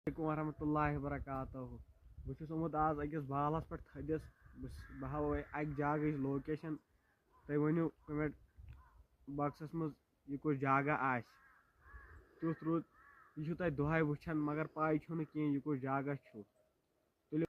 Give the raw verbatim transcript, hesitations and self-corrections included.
علیکم ورحمۃ اللہ وبرکاتہ۔ بہٕ چھُس آمُت آز أکِس بالَس پٮ۪ٹھ تھٔدِس۔ بہٕ س- بہٕ ہاوو اَکہِ جاگٕچ location۔ تُہۍ ؤنِو comment boxَس منٛز یہِ کُس جاگہ آسہِ۔ تیُتھ رُت، یہِ چھُو تۄہہِ دۄہَے وٕچھان، مگر پَے چھُو نہٕ کِہیٖنۍ یہِ کُس جاگہ چھُ۔ تُلِو۔